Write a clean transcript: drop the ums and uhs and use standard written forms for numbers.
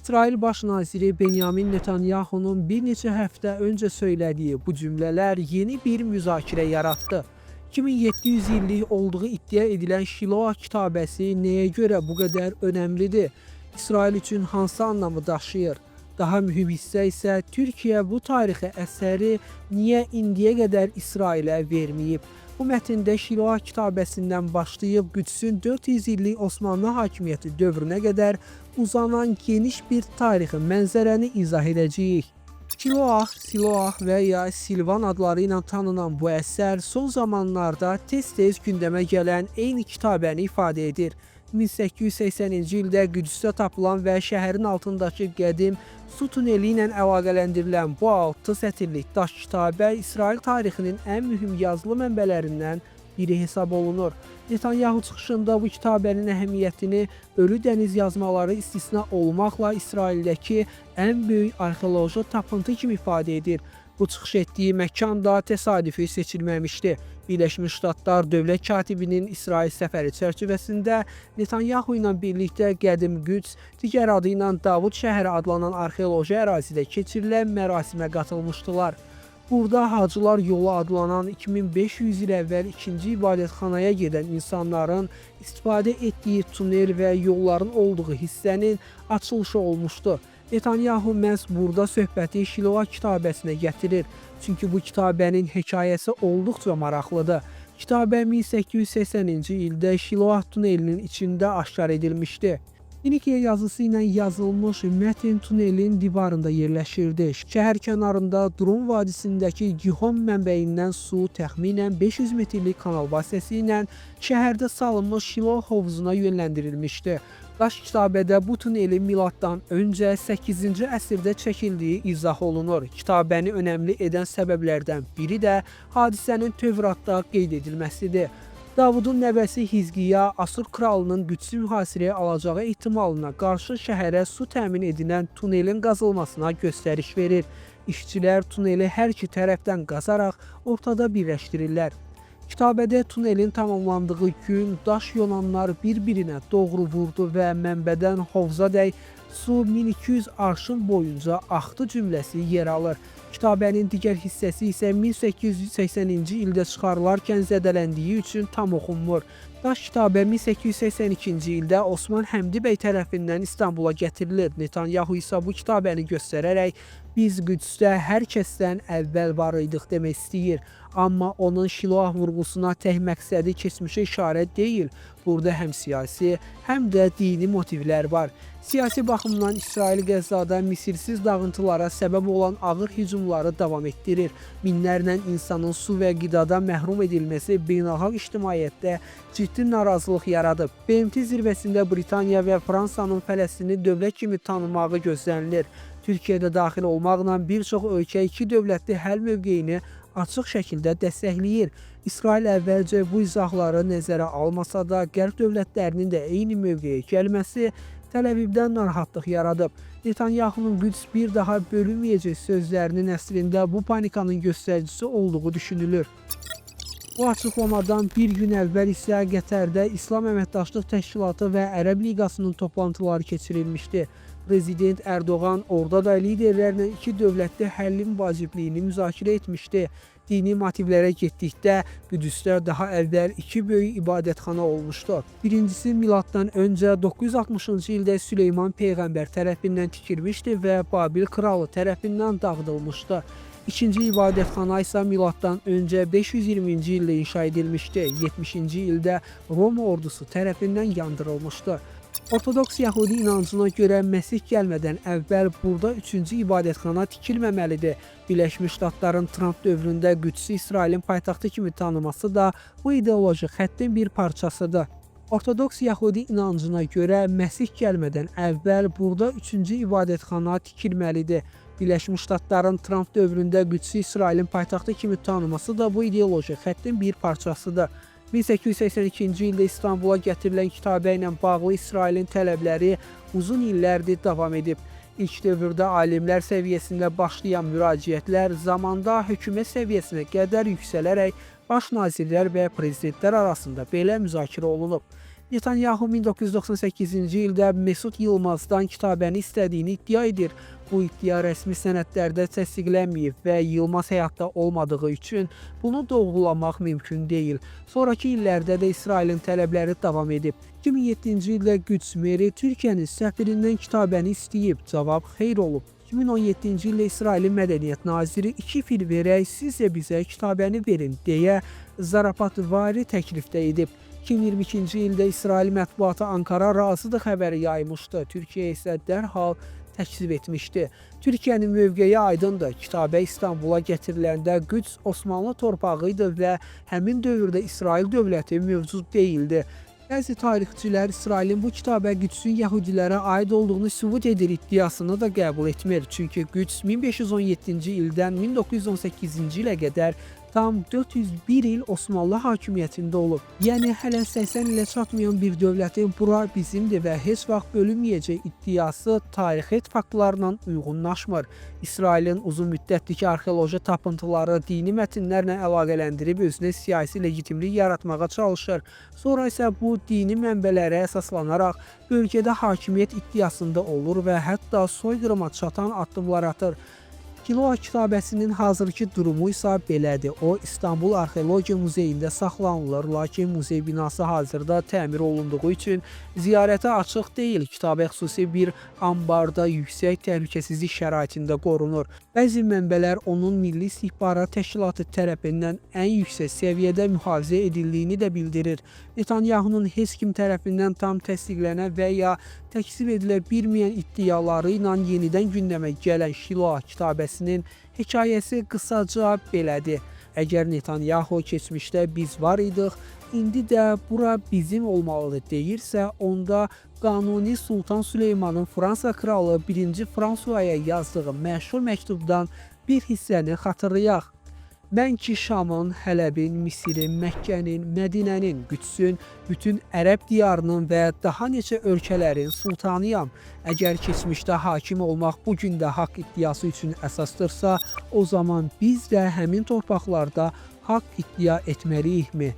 İsrail Baş naziri Benyamin Netanyahunun bir neçə həftə öncə söylədiyi bu cümlələr yeni bir müzakirə yaratdı. 2700 illik olduğu iddia edilən Şiloah kitabəsi nəyə görə bu qədər önəmlidir? İsrail üçün hansı anlamı daşıyır? Daha mühüm hissə isə Türkiyə bu tarixi əsəri niyə indiyə qədər İsrailə verməyib? Bu mətndə Şiloah kitabəsindən başlayıb Qüdsün 400 illik Osmanlı hakimiyyəti dövrünə qədər uzanan geniş bir tarixi mənzərəni izah edəcəyik. Şiloah, Siloah və ya Silvan adları ilə tanınan bu əsər son zamanlarda tez-tez gündəmə gələn eyni kitabəni ifadə edir. 1880-ci ildə Qüdsdə tapılan və şəhərin altındakı qədim su tuneli ilə əlaqələndirilən bu 6 sətirlik daş kitabə İsrail tarixinin ən mühüm yazılı mənbələrindən biri hesab olunur. Netanyahu çıxışında bu kitabənin əhəmiyyətini Ölü Dəniz yazmaları istisna olmaqla İsraildəki ən böyük arxeoloji tapıntı kimi ifadə edir. Bu çıxış etdiyi məkan da təsadüfi seçilməmişdi. Birləşmiş Ştatlar Dövlət katibinin İsrail səfəri çərçivəsində Netanyahu ilə birlikdə qədim Qüds, digər adı ilə Davud şəhəri adlanan arxeoloji ərazidə keçirilən mərasimə qatılmışdılar. Burada Hacılar Yolu adlanan 2500 il əvvəl ikinci ibadətxanaya gedən insanların istifadə etdiyi tunel və yolların olduğu hissənin açılışı olmuşdu. Netanyahu məhz burada söhbəti Şiloa kitabəsinə gətirir. Çünki bu kitabənin hekayəsi olduqca maraqlıdır. Kitabə 1880-ci ildə Şiloa tunelinin içində aşkar edilmişdi. Finikiya yazısı ilə yazılmış mətn tunelin divarında yerləşirdi. Şəhər kənarında Drum vadisindəki Gihon mənbəyindən su təxminən 500 metrlik kanal vasitəsilə şəhərdə salınmış Şilo hovuzuna yönləndirilmişdi. Daş kitabədə bu tunelin miladdan öncə 8-ci əsrdə çəkildiyi izah olunur. Kitabəni önəmli edən səbəblərdən biri də hadisənin Tövratda qeyd edilməsidir. Davudun nəvəsi Hizqiya Asur kralının Qüdsü mühasirəyə alacağı ehtimalına qarşı şəhərə su təmin edilən tunelin qazılmasına göstəriş verir. İşçilər tuneli hər iki tərəfdən qazaraq ortada birləşdirirlər. Kitabədə tunelin tamamlandığı gün daş yonanlar bir-birinə doğru vurdu və mənbədən hovuzadək su 1200 arşın boyunca axdı cümləsi yer alır. Kitabənin digər hissəsi isə 1880-ci ildə çıxarılarkən zədələndiyi üçün tam oxunmur. Daş kitabə 1882-ci ildə Osman Həmdi bəy tərəfindən İstanbula gətirilir. Netanyahu isə bu kitabəni göstərərək biz Qüdsdə hər kəsdən əvvəl var idik demək istəyir. Amma onun Şiloah vurğusuna tək məqsədi keçmişə işarə deyil. Burada həm siyasi, həm də dini motivlər var. Siyasi baxımdan İsrail Qəzzada misilsiz dağıntılara səbəb olan ağır hücumları davam etdirir. Minlərlə insanın su və qidadan məhrum edilməsi beynəlxalq ictimaiyyətdə ciddi narazılıq yaradıb. BMT zirvəsində Britaniya və Fransanın Fələstini dövlət kimi tanımağı gözlənilir. Türkiyə də daxil olmaqla bir çox ölkə iki dövlətli həll mövqeyini açıq şəkildə dəstəkləyir. İsrail əvvəlcə bu izahları nəzərə almasa da, Qərb dövlətlərinin də eyni mövqeyə gəlməsi Təl-Əvivdən narahatlıq yaradıb. Netanyahunun Qüds bir daha bölünməyəcək sözlərinin əslində bu panikanın göstəricisi olduğu düşünülür. Bu açıqlamadan bir gün əvvəl isə Qətərdə İslam Əməkdaşlıq Təşkilatı və Ərəb Liqasının toplantıları keçirilmişdi. Prezident Ərdoğan orada da liderlərlə iki dövlətli həllin vacibliyini müzakirə etmişdi. Dini motivlərə getdikdə Qüdsdə daha əvvəl iki böyük ibadətxana olmuşdu. Birincisi miladdan öncə 960-cı ildə Süleyman peyğəmbər tərəfindən tikilmişdi və Babil kralı tərəfindən dağıdılmışdı. İkinci ibadətxana isə miladdan öncə 520-ci ildə inşa edilmişdi. 70-ci ildə Roma ordusu tərəfindən yandırılmışdı. Ortodoks Yahudi inancına görə Məsih gəlmədən əvvəl burada üçüncü ibadətxana tikilməməlidir. Birləşmiş Ştatların Tramp dövründə Qüdsü İsrailin paytaxtı kimi tanıması da bu ideoloji xəttin bir parçasıdır. Ortodoks Yahudi inancına görə Məsih gəlmədən əvvəl burada üçüncü ibadətxana tikilməlidir. Birləşmiş Ştatların Tramp dövründə Qüdsü İsrailin paytaxtı kimi tanıması da bu ideoloji xəttin bir parçasıdır. 1882-ci ildə İstanbula gətirilən kitabə ilə bağlı İsrailin tələbləri uzun illərdir davam edib. İlk dövrdə alimlər səviyyəsində başlayan müraciətlər zamanda hökumət səviyyəsinə qədər yüksələrək baş nazirlər və prezidentlər arasında belə müzakirə olunub. Netanyahu 1998-ci ildə Mesut Yılmazdan kitabəni istədiyini iddia edir. Bu iddia rəsmi sənədlərdə təsdiqlənməyib və Yılmaz həyatda olmadığı üçün bunu doğrulamaq mümkün deyil. Sonrakı illərdə də İsrailin tələbləri davam edib. 2007-ci ildə Qüds meri Türkiyənin səfirindən kitabəni istəyib, cavab xeyr olub. 2017-ci ildə İsrailin Mədəniyyət naziri 2 fil verək, siz də bizə kitabəni verin deyə zarafatvari təklifdə edib. 2022-ci ildə İsrail mətbuatı Ankara razıdır xəbəri yaymışdı. Türkiyə isə dərhal təkzib etmişdi. Türkiyənin mövqeyi aydındır. Kitabə İstanbula gətiriləndə Qüds Osmanlı torpağı idi və həmin dövrdə İsrail dövləti mövcud deyildi. Bəzi tarixçilər İsrailin bu kitabə Qüdsün yəhudilərə aid olduğunu sübut edir iddiasını da qəbul etmir. Çünki Qüds 1517-ci ildən 1918-ci ilə qədər tam 401 il Osmanlı hakimiyyətində olub. Yəni hələ 80 ilə çatmayan bir dövlətin bura bizimdir və heç vaxt bölünməyəcək iddiası tarixi faktlarla uyğunlaşmır. İsrailin uzun müddətli ki arxeoloji tapıntıları dini mətnlərlə əlaqələndirib özünə siyasi legitimlik yaratmağa çalışır. Sonra isə bu dini mənbələrə əsaslanaraq bölgədə hakimiyyət iddiasında olur və hətta soyqırıma çatan addımlar atır. Kiloa kitabəsinin hazırki durumu isə belədir. O İstanbul Arxeologiya Muzeyində saxlanılır, lakin muzey binası hazırda təmir olunduğu üçün ziyarətə açıq deyil. Kitabə xüsusi bir ambarda yüksək təhlükəsizlik şəraitində qorunur. Bəzi mənbələr onun Milli İstihbarat Təşkilatı tərəfindən ən yüksək səviyyədə mühafizə edildiyini də bildirir. Netanyahunun heç kim tərəfindən tam təsdiqlənə və ya təkzib edilə bilməyən iddiaları ilə yenidən gündəmə gələn Şiloa kitabəsinin hekayəsi qısaca belədir. Əgər Netanyahu keçmişdə biz var idik, indi də bura bizim olmalıdır deyirsə, onda Qanuni Sultan Süleymanın Fransa kralı 1-ci Fransuaya yazdığı məşhur məktubdan bir hissəni xatırlayaq. Mən ki Şamın, Hələbin, Misirin, Məkkənin, Mədinənin, Qüdsün, bütün Ərəb diyarının və daha neçə ölkələrin sultanıyam. Əgər keçmişdə hakim olmaq bu gün də haqq iddiası üçün əsasdırsa, o zaman biz də həmin torpaqlarda haqq iddia etməliyikmi?